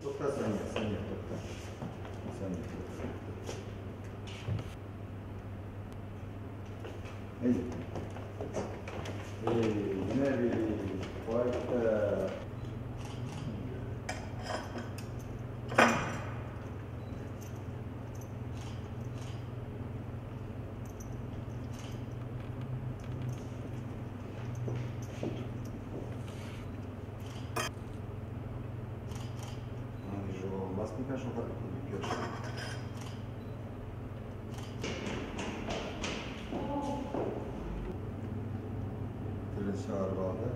Тукта, Сания, Сания, тукта. Сания, тукта. Әйе. Эй, менә бит, кайтты. Алмас микән шул хәтле күп яхшы. Телен чыгарып алды.